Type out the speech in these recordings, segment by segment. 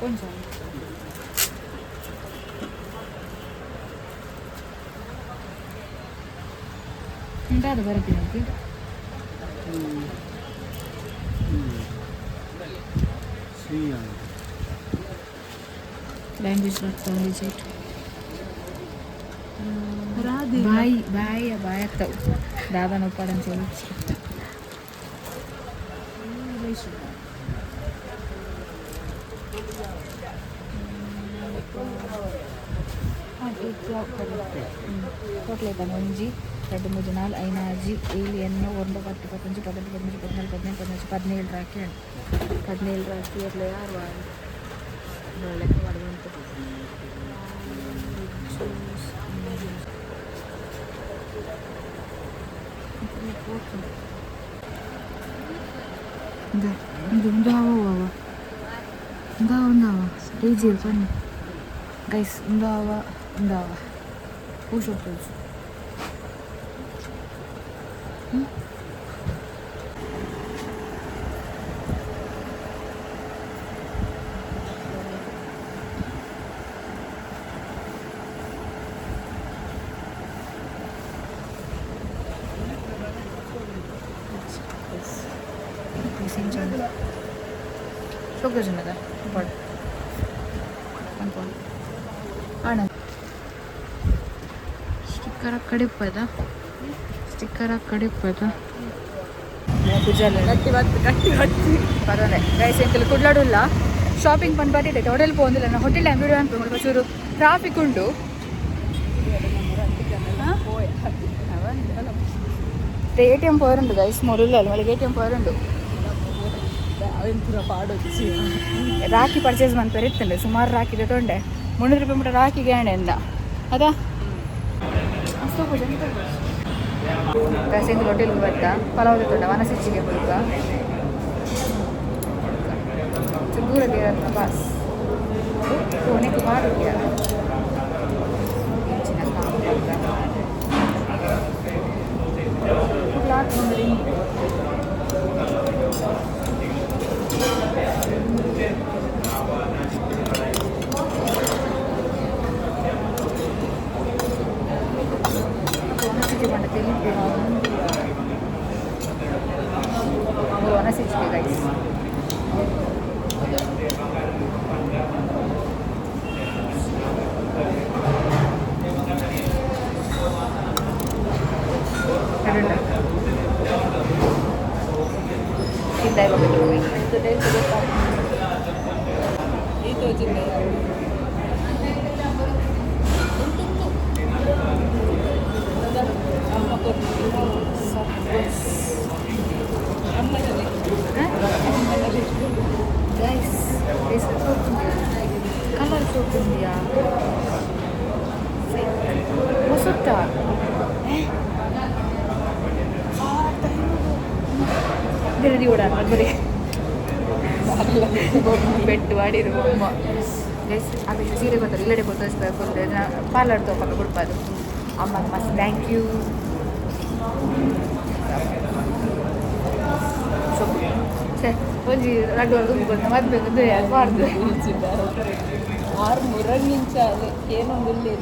कौन सा? ದಾದ ಬರತೀನಿ. ಲ್ಯಾಂಗ್ವೇಜ್ ಲ್ಯಾಂಗ್ವೇಜ್ ಬಾಯಿ ಬಾಯ ಬಾಯ್ ಆಗ್ತಾವು ದಾದನ ಉಪ್ಪಾಡಂತ ಹೇಳಿ. ಟೋಟಲ್ ಆಯ್ತಾನೆ. ಒಂಜಿ, ಎರಡು, ಮೂಜಿ, ನಾಲ್, ಐದು, ಆಜಿ, ಏಳು, ಎಣ್ಣು, ಒಂಬತ್ತು, 10, 15, 18, 13, 14, 15, 16, 17 ರಾಕಿ ಉಂಟು. 17 ರಾಕಿ ಇರಲಿ ಯಾರು ಲೆಕ್ಕ ಮಾಡುವಂತ. ಇಂದು ಇಂದು ಅವ ಇಂದಾವ ಇಂದಾವ ಈಜಿ ಬನ್ನಿ ಗೈಸ್. ಇಂದಾವ ಇಂದಾವ ಪೂಷ. ಶೋಕ್ ಜನದ ಪಾಡ್ ಅಣ್ಣ. ಸ್ಟಿಕ್ಕರ್ ಕಡಿಪದ, ಸ್ಟಿಕ್ಕರ್ ಕಡಿಪದ. ಗಟ್ಟಿ ಬತ್ತು, ಗಟ್ಟಿ ಬತ್ತು. ಪರವಾಗಿಲ್ಲ ಗೈಸ್. ಎಂಕಲ್ ಕುಡ್ಲಾಡುಲ್ಲ ಶಾಪಿಂಗ್ ಪಂಡ್ ಬತ್ತಿದೆ. ಹೋಟೆಲ್ ಪೋಂದಿಲ್ಲ. ನಾನು ಹೋಟೆಲ್ ವಿಡಿಯೋ ಅನ್ಕೊಂಡು ಚೂರು ಟ್ರಾಫಿಕ್ ಉಂಟು. ಎ ಟಿ ಎಂ ಪೋರುಂಡು ಗೈಸ್. ಮೊದಲು ಅಲ್ಲ, ಎ ಟಿ ಎಂ ಪೋರುಂಡು. ಅವೆನ್ ಪೂರ ಪಾಡೊಚ್ಚಿ. ರಾಖಿ ಪರ್ಚೇಸ್ ಮನ್ಪೆರೆ ಇತ್ತಂಡೆ. ಸುಮಾರು ರಾಖಿ ತೊಂಡೆ. 300 ರೂಪಾಯಿ ಮುಟ್ಟ ರಾಖಿಗೆ ಆಣೆ ಎಂದ ಅದ. ಅಷ್ಟು. ಗೈಸ್, ಎಂಕಲ್ ಹೋಟೆಲ್ಗೆ ಬರ್ತಾ ಪಲಾವ್ ತೊಂಡ ವನಸಿಚ್ಚಿಗೆ ಬುಲ್ಕ ದೂರ ದೇರತ್ನ ಬಾಸ್ ಫೋನಿಗೆ ಪಾಡುದ್ಯಾ ಇಂಚಿನ. ಕ್ಲಾತ್ ಬಂದ್ರೆ ವನಸಿಚ್ಚಿ ಬಂಡ ತೆಲಿಪು ವನಸಿಚ್ಚಿಗೆ ಗೈಸ್. ಈ ತೋಜಿಂದ. ಅಮ್ಮ ಕೊಟ್ಟು ಅಮ್ಮನಲ್ಲಿ. Guys, colour ಸೋಪುಂದಿಯಾ ಹೊಸುತ್ತ. ದಿನದಿ ಓಡಾಡ ಬರೀ ಬೆಟ್ಟು ಮಾಡಿರು ಅಮ್ಮ. ಗೈಸ್, ಆಮೇಲೆ ಸೀರೆ ಗೊತ್ತಲ್ಲ, ಇಲ್ಲಡೆ ಗೊತ್ತಿಸ್ಬೇಕು. ಪಾರ್ಲರ್ ತಗೊಂಡು ಕೊಡ್ಬಾರ್ದು. ಅಮ್ಮ ಮಸ್ತ್ thank you. ಸೇ ಒಂಜಿ ರಡ್ಡು ವರ್ಗ ಮದ್ವೆ ಬಾರ್ದು. ಆರು ಮುರಂಗಿಂಚ ಏನೊಂದು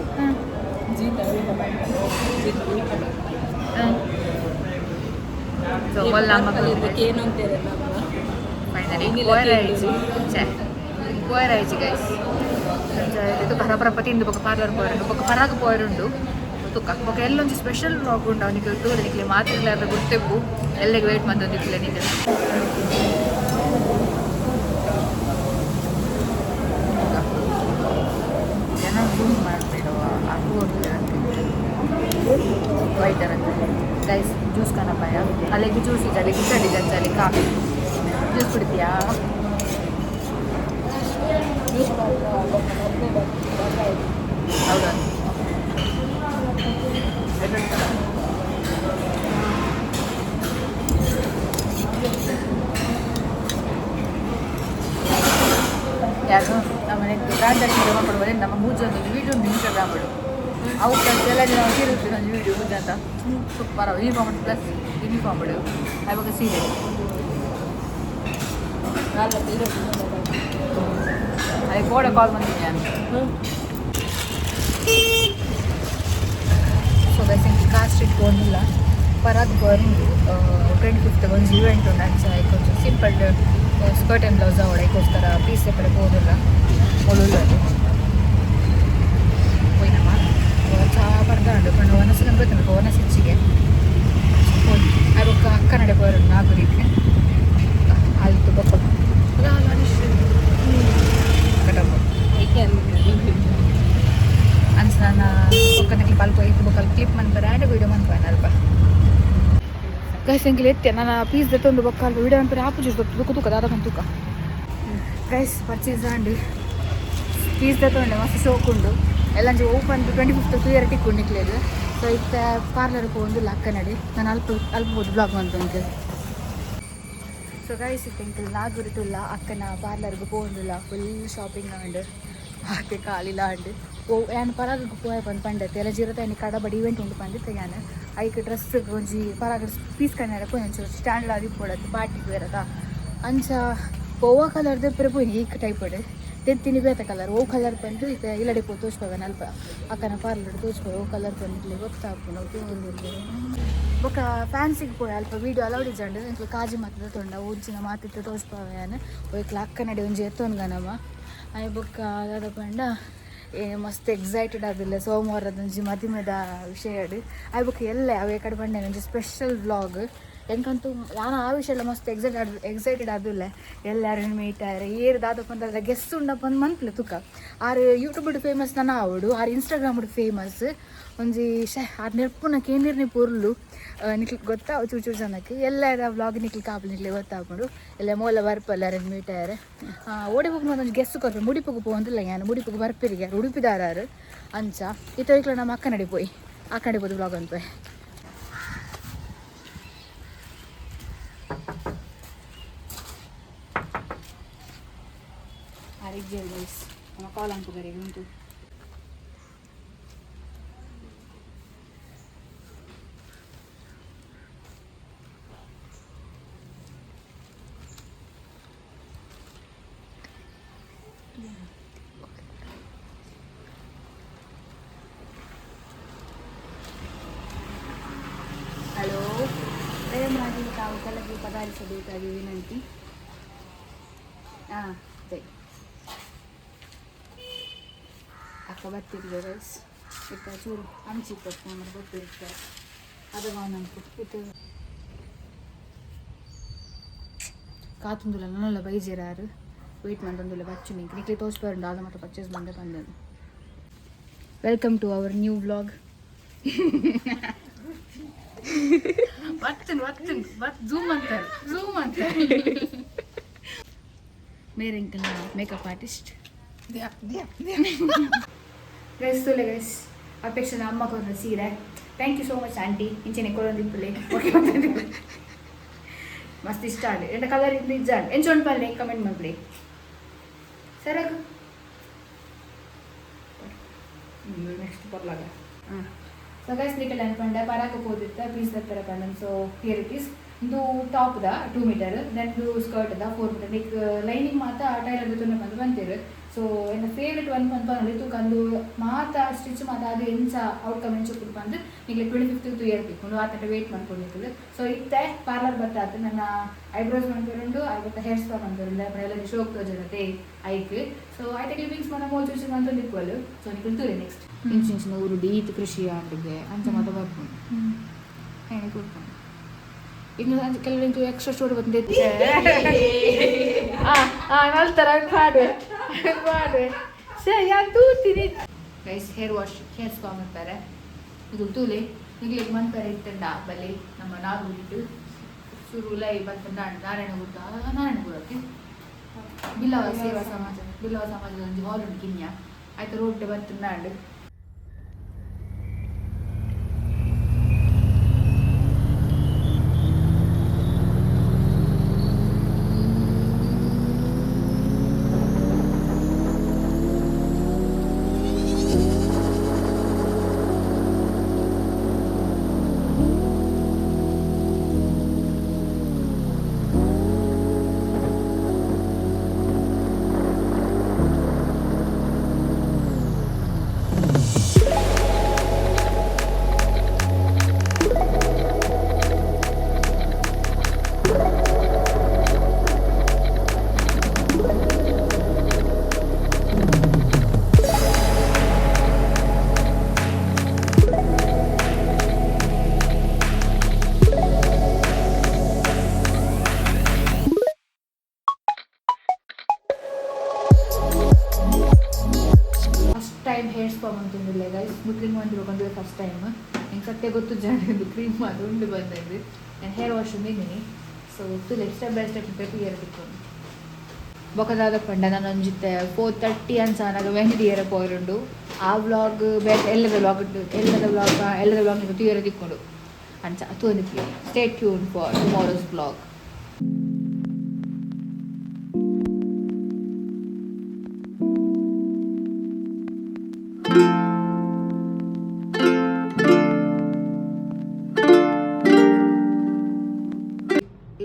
ಜೀತ. ಸೊ ಒಲ್ಲ ಅಮ್ಮ. ಏನಂತಾರೆ ನಮ್ಮ. ಫೈನಲಿ ಪೋಯರ್ ಆಯ್ತು. ಛೇ, ಪೋಯರ್ ಆಯ್ತು ಗೈಸ್. ಇದು ಪರಪರಪ ತಿಂದು ಬೊಕ ಪಾರ್ಲರ್ ಪೋಯರುಂಡು, ಬೊಕ ಪರಾಗ ಪೋಯರುಂಡು ತುಕ್ಕ. ಬೊಕ ಎಲ್ಲೊಂಜಿ ಸ್ಪೆಷಲ್ ವ್ಲಾಗ್ ಉಂಡು. ಅವನಿಗೆ ತೂರ ನಿಕ್ಲೆ ಮಾತ್ರ ಗುರ್ತೆಪ್ಪು. ಎಲ್ಲೆಗೆ ವೇಟ್ ಮಂತೊಂದಿಕ್ಲೆ ನಿಜ. ಜನ ಝೂಮ್ ಮಾಡಬೇಡವ ಅದು ವೈಟರ್ ಅಂತ. ಗೈಸ್, ಜ್ಯೂಸ್ ಕನಪಾಯ. ಅಲ್ಲಿಗೆ ಜ್ಯೂಸ್ ಇದೆ, ಅಲ್ಲಿಗೆ ಚಡಿ ಜಂಚಲ್ಲಿ ಕಾಫಿ. ಜ್ಯೂಸ್ ಕುಡಿತೀಯಾ? ಹೌದಾ? ಯಾರು ನಮ್ಮ ಮನೆಗೆ ರಾಜಲಕ್ಷ್ಮಿ ಕೊಡುವ ನಮ್ಮ ಮೂಜ ಒಂದು ವೀಡಿಯೋ ಉಂಟು ಇನ್ಸ್ಟಾಗ್ರಾಮ್. ಅವು ಎಲ್ಲ ಜನ ಇರುತ್ತೆ ಒಂದು ವೀಡಿಯೋ ಮೂಜ ಅಂತ. ಸೂಪರ್ ಯೂನಿಫಾರ್ಮ್ ಪ್ಲಸ್ ಯೂನಿಫಾರ್ಮ್ ಬಿಡು ಆವಾಗ ಸೀರೆ. ಕೋಡೆ ಕಾಲ್ ಬಂದಿದ್ದಾನೆ. ಸೊ ಗೈಸ್, ಎಂಕ್ ಕಾರ್ ಸ್ಟ್ರೀಟ್ ಪೋಂದಿಲ್ಲ, ಪರಾಗ್ ಪೋರಿಂಡು. 25th ಒಂಜಿ ಇವೆಂಟ್ ಉಂಡು. ಅಂಚ ಐಕ್ ಸಿಂಪಲ್ ಸ್ಕರ್ಟ್ ಆ್ಯಂಡ್ ಬ್ಲೌಸ್ ಅವಡ. ಐಕೋಸ್ಕರ ಪೀಸ್ ಪಡೆ ಪೋದಿಲ್ಲ. ಒಳ್ಳುಳ್ಳದು ಪೋಯಿನಮ್ಮ ಚಾ ಪರ್ದ ಉಂಡು ಪಂಡ ಒನಸ್ ನಮ್ಗೆ ಗೊತ್ತುಂಟು, ಒನಸ್ ಹೆಚ್ಚಿಗೆ ಬೊಕ್ಕ ಅಕ್ಕ ನಡೆ ಪೋರುಂಡು ನಾಗುರಿಗೆ ಆಯ್ತು. ಬೊಕ್ಕ ಕಟಂಬ ಅಂಚ ನನ್ನ ಬೊಕ್ಕ ನಕ್ಲಿ ಪಲ್ಪ ಇತ್ತು. ಬೊಕ್ಕ ಕ್ಲಿಪ್ ಮನ್ಪರೆ ಆಂಡ ವೀಡಿಯೋ ಮನ್ಪೆ ಅಲ್ಪ. ಗೈಸ್, ಎಂಕ್ಲೆ ಎತ್ತೆ ನನ್ನ ಪೀಸ್ ದೆತ್ತೊಂದು ಬೊಕ್ಕ ಅಲ್ಪ ವೀಡಿಯೋ ಮನ್ಪರೆ ಆಪುಜಿ. ತುಕ ತುಕ ದಾದ ತುಕ. ಗೈಸ್, ಪರ್ಚೇಸ್ ಆಂಡ್, ಪೀಸ್ ದೆತ್ತೊಂಡೆ. ಮಸ್ತ್ ಶೋಕುಂಡು. ಎಲ್ಲ ಓಪನ್ 25th 2 year ತಿಕ್ಕು ನಿಕ್ಲೇದು. ಸೊ ಇತ್ತೆ ಪಾರ್ಲರ್ ಪೋವೊಂದುಲ್ಲ ಅಕ್ಕ ನಡಿ. ನಾನು ಅಲ್ಪ ಅಲ್ಪ ಬೋದು ಬ್ಲಾಗ್ ಮಂತೊಂದು. ಸೊ ಗೈಸ್, ಇತ್ತೆ ಎಂಕುಲು ನಾಗುರಿಟುಲ್ಲ, ಅಕ್ಕನ ಪಾರ್ಲರ್ಗೆ ಪೋವೊಂದುಲ್ಲ. ಫುಲ್ ಶಾಪಿಂಗ್ ಆಂಡ್, ಆಕೆ ಕಾಲಿಲ್ಲ ಆಂಡ್. ಓ ಯಾನ್ ಪರಾಗ ಪೋಯೆ ಪಂದ್ ಪಂಡತ್ತೆ ಎಲ್ಲ ಜೀರತ ಕಡಬಡಿ ಇವೆಂಟ್ ಉಂಟು ಪಂದಿತ್ತೆ ಯಾನ್. ಐಕ್ ಡ್ರೆಸ್ ಒಂಜಿ ಪರಾಗ ಪೀಸ್ ಕಣ್ಣಾರ ಪೋಯಿ, ಒಂಚೂರು ಸ್ಟ್ಯಾಂಡರ್ಡ್ ಆದಿ ಪೋಡತ್ತು ಪಾರ್ಟಿ ವೇರದ ಅಂಚ. ಒವ್ವ ಕಲರ್ ದೆಪ್ಪರೆ ಪೋಯಿನಿ, ಈಕ್ ಟೈಪ್ ತೆತ್ತಿನಿ ಬೇತೆ ಕಲರ್. ಓ ಕಲರ್ ಬಂದು ಇತ್ತೆ ಇಲ್ಲಡೆ ಪೋ ತೋಚ್ಪವೆ. ಅಲ್ಪ ಅಕ್ಕನ ಪಾರ್ಲರ್ ತೋಚ್ಪವೆ. ಓ ಕಲರ್ ಬಂದು ಗೊತ್ತಾಪುಂಡು. ಬೊಕ್ಕ ಫ್ಯಾನ್ಸಿಗೆ ಪೋಯೆ. ಅಲ್ಪ ವೀಡಿಯೋ ಅಲೌಡ್ ಇಜ್ಜಂಡ್. ಎಂಕ್ಲು ಕಾಜಿ ಮಾತದ ತೊಂಡ ಒಂಚಿನ ಮಾತಿತ್ತು ತೋಚ್ಪವೆ ಯಾನ್. ಒಯ್ಕ್ಲ ಅಕ್ಕ ನಡೆ ಒಂಜಿ ಎತ್ತೊನ್ಗನಮ್ಮ ಆಯ್. ಬೊಕ್ಕ ದಾದ ಪಂಡ, ಏ ಮಸ್ತ್ ಎಕ್ಸೈಟೆಡ್ ಆದಿಲ್ಲ ಸೋಮವಾರದ ಒಂಜಿ ಮದಿಮೆದ ವಿಷಯಡ್. ಆಯ್ ಬೊಕ್ಕ ಎಲ್ಲೆ ಅವೇ ಕಡೆ ಬಂಡೆ ಒಂಜಿ ಸ್ಪೆಷಲ್ ವ್ಲಾಗ್. ಎಂಕಂತೂ ನಾನು ಆ ವಿಷಯ ಎಲ್ಲ ಮಸ್ತ್ ಎಕ್ಸೈಟೆಡ್ ಆದಿಲ್ಲ. ಎಲ್ಲಾರು ಮೀಟ್ ಆಯ್ರೆ, ಏರು ದಾದ ಪಂಡ ಗೆಸ್ಟ್ ಉಂಡಪ್ಪ ಅಂದ್ ಮನ್ಪ್ಲೆ ತುಕ. ಆರು ಯೂಟ್ಯೂಬ್ ಫೇಮಸ್ ನನ ಆವಡು, ಆರು ಇನ್ಸ್ಟಾಗ್ರಾಮ್ ಫೇಮಸ್. ಒಂಜಿ ಶೆ ಆರು ನೆರ್ಪುನ ಕೇನಿರ್ನಿ ಪೊರ್ಲು ನಿಕ್ಲಿ ಗೊತ್ತಾ ಚೂರು ಚೂರು ಜನಕ್ಕೆ. ಎಲ್ಲ ವ್ಲಾಗ್ ನಿಕ್ಲಿ ಕಾಪು, ನಿಕ್ಲಿ ಗೊತ್ತಾಪುಂಡು. ಎಲ್ಲ ಮೋಲ ಬರ್ಪಲ್ಲ ಮೀಟ್ ಆಯ್ರೆ. ಓಡಿ ಹೋಗಿ ಒಂಜಿ ಗೆಸ್ಟ್ ಕೊರ್ಪೆ. ಮುಡಿಪುಗು ಪೋವಂದಿಲ್ಲ ಯಾನು, ಮುಡಿಪುಗು ಬರ್ಪೆರಿಗೆ ಯಾರು ಉಡುಪಿದಾರಾರು ಅಂಚ. ಇತ್ತ ನಮ್ಮ ಅಕ್ಕ ನಡಿ ಪೋಯಿ, ಆ ಕಡೆ ಪೋದು ವ್ಲಾಗ್ ಅನ್ಪೆ. ಆರಿಜ್ಜೆ ಗೈಸ್, ನಮ್ಮ ಕಾಲ್ ಅನ್ಪುಗರಿಗೆ ಉಂಟು. ಹಲೋ, ದಯಮಾಡಿ ತಾವು ಕೆಳಗೆ ಪಧಾರಿಸಬೇಕಾಗಿ ವಿನಂತಿ. ಹಾಂ, ಜೈ. ಅಕ್ಕ ಬರ್ತಿದ್ದೆ ಗೈಸ್. ಇತ್ತ ಚೂರು ಅಂಚಿತ್ತು, ಫೋನ್ ಗೊತ್ತಿರುತ್ತೆ ಅದು. ನಂಕು ಇತ್ತು ಕಾತುಂದುಲ್ಲ ನನ್ನೆಲ್ಲ ಬೈಜೇರಾರು. ವೆಯ್ಟ್ ಮಂತೊಂದುಲ್ಲ. ಬಚ್ಚು ನಿಂಗೆ ನಿಕ್ಲಿ ತೋಚ್ಬಾರಂಡು ಆದ ಮಾತ್ರ ಪರ್ಚೇಸ್ ಬಂದೆ ಬಂದನು. Welcome to our new vlog. ಬರ್ತೇನೆ ಬರ್ತೇನೆ ಬತ್ ಝೂಮ್ ಅಂತಾರೆ, ಝೂಮ್ ಅಂತಾರೆ. ಮೇರೆಂಕಲ್ ಮೇಕಪ್ ಆರ್ಟಿಸ್ಟ್ ಗೈಸ್. ತುಲೆ ಗೈಸ್, ಅಪೇಕ್ಷೆನ ಅಮ್ಮ ಕೊರ್ನ ಸೀರೆ. Thank you so much aunty. ಇಂಚೆನೆ ಕೊರೊಂದಿಪ್ಪುಲೆ. ಓಕೆ, ಮಸ್ತ್ ಇಷ್ಟ ಆಂಡ್. ಎಂಡ ಕಲರ್ ಇಂದ ಇಜ್ಜ ಎಂಚ ಉಂಡು ಪಲ್ಲೆ, ಕಮೆಂಟ್ ಮಲ್ಪಲೆ. ಸರಗ್ ನೆಕ್ಸ್ಟ್ ಬರ್ಲಾಗ. ಹಾಂ, ಸೊ ಗೈಸ್, ನಿಕಲ್ ಅನ್ಪಂಡ ಪರಾಕ ಪೋದಿತ್ತ ಪೀಸ್ ದತ್ತರ ಪಂಡನ್. ಸೊ here it is. ಇಂದು top the 2 metre, then skirt the 4 metre. Nick lining ಮಾತ ಟೈಲರ್ ತುನ್ನ ಬಂದು ಬಂತೀರು. ಸೊ ಎನ್ನ ಫೇವ್ರೆಟ್ ಒನ್ ಪಂಪ ತೂಕಂದು ಮಾತ ಸ್ಟಿಚ್ ಮಾತ ಅದು ಎಂಚ ಔಟ್ಕಮ್ ಎಂಚ ಬಂದು ನಿಗ್ಲೆ 25th 2 year ತಿಕ್ಕೊಂಡು ಆತಂಟ ವೇಟ್ ಮಾಡ್ಕೊಂಡಿರ್ತದೆ. ಸೊ ಇತ್ತೆ ಪಾರ್ಲರ್ ಬತ್ತಾತು. ನನ್ನ ಐಬ್ರೋಸ್ ಮನ್ಪೆರುಂಡು, ಐಬೊಕ್ಕ ಹೇರ್ ಸ್ಪಾ ಮನ್ಪೆರುಂಡು. ಎಲ್ಲ ಶೋಕ್ ತೋಜರತೆ ಐಕ್. ಸೊ ಐತೆ ಕ್ಲಿಪಿಂಗ್ಸ್ ಮಾತ ಮೋಲ್ ಚೂಚು ಮಂತೊಂದು ಇಪ್ಪಲು. ಸೊ ನಿಕುಲು ತೂಲೆ ನೆಕ್ಸ್ಟ್. ಇಂಚಿನ ಊರುಡು ಈತ್ ಕೃಷಿ ಆಂಡಿಗೆ ಅಂಚ ಮಾತ ಬರ್ಪುಂಡು, ಹೇಳಿ ಕೊಡ್ಪುಂಡು. ಇನ್ನು ಕೆಲವು ಎಕ್ಸ್ಟ್ರಾ ಸ್ಟೋರಿ ಬಂದಿತ್ತೆ. ನಲ್ತರ ಮಾಡುವೆ ಮಾಡುವೆ ಸರಿ, ಯಾನ್ ತೂತೀನಿ. Guys, hair wash, hair spa ಮಾಡ್ತಾರೆ. ಇದು ತೂಲೆ, ನಿಗ್ಲಿಗ್ ಮನ್ಪರೆ ಇತ್ತಂಡ ಬಲ್ಲಿ. ನಮ್ಮ ನಾಗುರಿಟ್ಟು ಸುರು ಲೈ ಬಂತ ನಾರಾಯಣಗುಡ್ಡ, ನಾರಾಯಣಗುರಕ್ಕೆ ಬಿಲ್ಲವ ಸೇವಾ ಸಮಾಜ, ಬಿಲ್ಲವ ಸಮಾಜದ ಒಂಜಿ ಹಾಲ್ ಉಂಟು ಕಿನ್ಯ. ಆಯ್ತು, ರೋಡ್ ಬತ್ತುಂಡಾಂಡ್. ಟೈಮ್ ಹೇರ್ ಸ್ಪಾ ಮಂತೊಂದುಲ್ಲೆ ಗೈಸ್. ಮುಟ್ಲಿಂಗ್ ಮಂತಿರೋ ಫಸ್ಟ್ ಟೈಮ್. ಎಂಕ್ ಸತ್ಯ ಗೊತ್ತು ಜಾಂಡ್ ಕ್ರೀಮ್ ಅದು ಉಂಡು ಬಂದದ್ದು. ನಾನು ಹೇರ್ ವಾಶ್ ಉಂದಿನಿ. ಸೊ ತುಲೆ ಸ್ಟೆಪ್ ಬೈ ಸ್ಟೆಪ್ ತೂಯೆರೆ ತಿಕ್ಕುಂಡು. ಬೊಕ ದಾದ ಪಂಡ, ನಾನು ಒಂಜಿತ್ತೆ 4:30 ಅನ್ಸ ಆನಗ ಮೆಹಂದಿ ದೀಯೆರೆ ಪೋಯೆರುಂಡು. ಆ ವ್ಲಾಗ್ ಬೇತೆ ಎಲ್ಲದ ವ್ಲಾಗ್, ಎಲ್ಲದ ವ್ಲಾಗ್, ಎಲ್ಲದ ವ್ಲಾಗ್ ತೂಯೆರೆ ತಿಕ್ಕುಂಡು. ಅಂಚ ತೂವೊಂದಿಪ್ಪುಲೆ. Stay tune for tomorrow's vlog.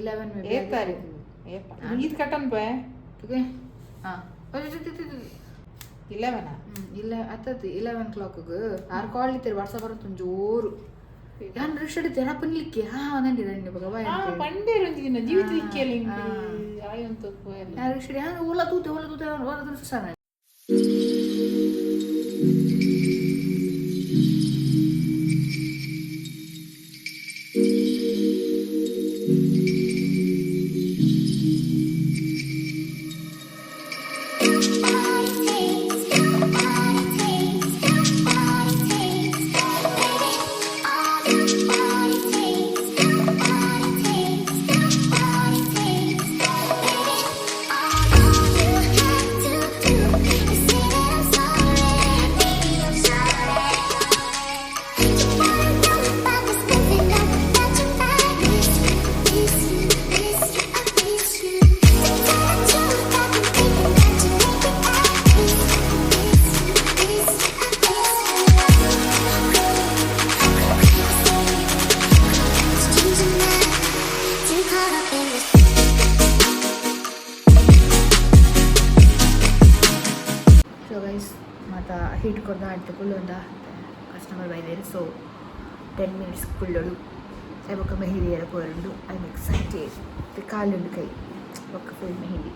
11. ಏತ್ ತಾರೀಕು? ಈತ್ ಕಟ್ಟನ್ ಪೇ. ಹಾಂ. 11. ಇಲ್ಲ, ಅತ್ತತ್ತು 11 ಕ್ಲಾಕ್ಗೆ ಆರು ಕಾಲ್ ಇತ್ತಾರೆ. ವಾಟ್ಸಪ್ ಬರುತ್ತೆ ಜೋರು. ಯಾನ್ ರೆಸ್ಟ್ ಹಿಡಿತೆ ಪನ್ಲಿಕ್ಕೆ. ಹಾ, ನಂಡಿ ರಂಡಿ ಬಗ ಬಾಯ್. ಪಂಡೇರು ಒಂಜಿ ದಿನ ಜೀವಿತ ಇಕ್ಕಿಯಲ್ಲ ಆಯಂತ. ಯಾರು ರೆಸ್ಟ್ ಹಾ ಓಲ ತೂತೆ, ಓಲ ತೂತೆ, ಓಲ ತೂತೆ ಸುಸಾನ. Caught up in this. So guys, ಮಾತ ಹೀಟ್ ಕೊರ್ದ ಆಡ್ತ ಕುಲ್ಲೊಂದ ಕಸ್ಟಮರ್ ಬೈದೇರು. So 10 minutes ಕುಳ್ಳೊಡು. ಬೊಕ್ಕ ಮೆಹಂದಿ ಎಲ್ಲ ಪೋರುಂಡು. I am excited. ಕಾಲುಂಡು ಕೈ ಬೊಕ್ಕ ಫುಲ್ ಮೆಹಂದಿ.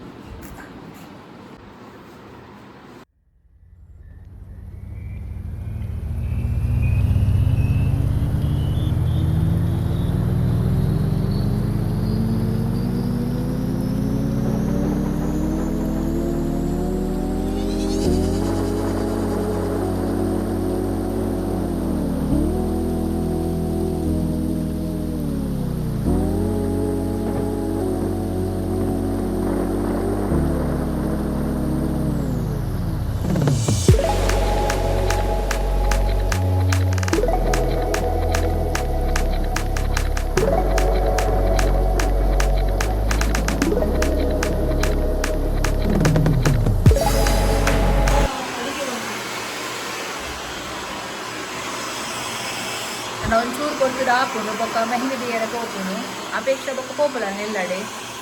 ಒಂಚೂರು ಕೊಡ್ತಿದ್ದು ಆಪುಂಡು. ಬೊಕ್ಕ ಮೆಹಂದಿ ದೀಯೆರೆ ಪೋಪುಂಡು. ಅಪೇಕ್ಷೆ ಬೊಕ್ಕ ಪೋಪುಲ ನೆಲ್ಲಡೆ.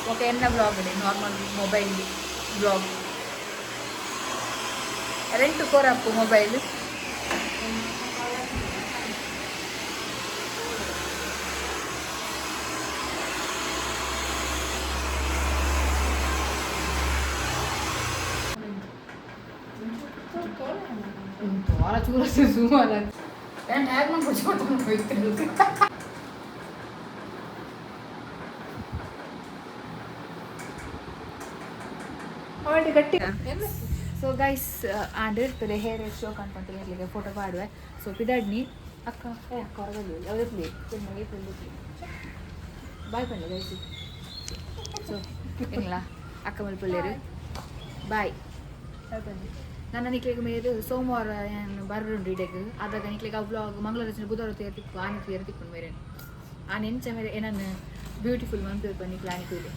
ಬೊಕ್ಕ ಎನ್ನ vlog normal mobile vlog. Rent ಕೊರಪ್ಪು ಮೊಬೈಲ್. ವಾರ ಚೂರ ಸುಮಾರು ನಾನು ಹ್ಯಾಗ್ ಮಾಡ್ಬಿಟ್ಟು. ಗಟ್ಟಿ. ಸೊ ಗೈಸ್, ಆಂಡ್ ಇರ್ತದೆ ಹೇರ್ ಶೋ ಕಾಣ್ಕೊಂತ ಇರ್ಲಿಕ್ಕೆ ಫೋಟೋ ಪಾಡುವೆ. ಸೊ ಪಿದಾಡ್ನಿ ಅಕ್ಕ. ಏ ಅಕ್ಕ, ಹೊರಗಲ್ಲಿ ಯಾವುದೇ ಬಾಯ್ ಪಂಡ ಗೈಸ್. ಸೊ ಎಂಗ್ಲಾ ಅಕ್ಕ ಮಲ್ಪಲ್ಲೇರು. ಬಾಯ್. ನನ್ನ ನಿಕ್ಲೆಗ್ ಮೇರು ಸೋಮವಾರ ಏನು ಬರ್ರುಂಡು ಇಡೆಗ್. ಆದಾಗ ನಿಕ್ಲೆಗ್ ಆ ವ್ಲಾಗ್ ಮಂಗಳವಾರ, ಬುಧವಾರ ತೇರ್ ತಿಕ್ಕು, ಆನೆ ತೇರ್ ತಿಕ್ಕೊಂಡು ಮೇರೆ ಆ ನೆಂಚ ಮೇರೆ ಏನನ್ನು ಬ್ಯೂಟಿಫುಲ್ ಮನ್ಪು ನಿಕ್ಲೆ ಆನೆ ತೂಲೆ.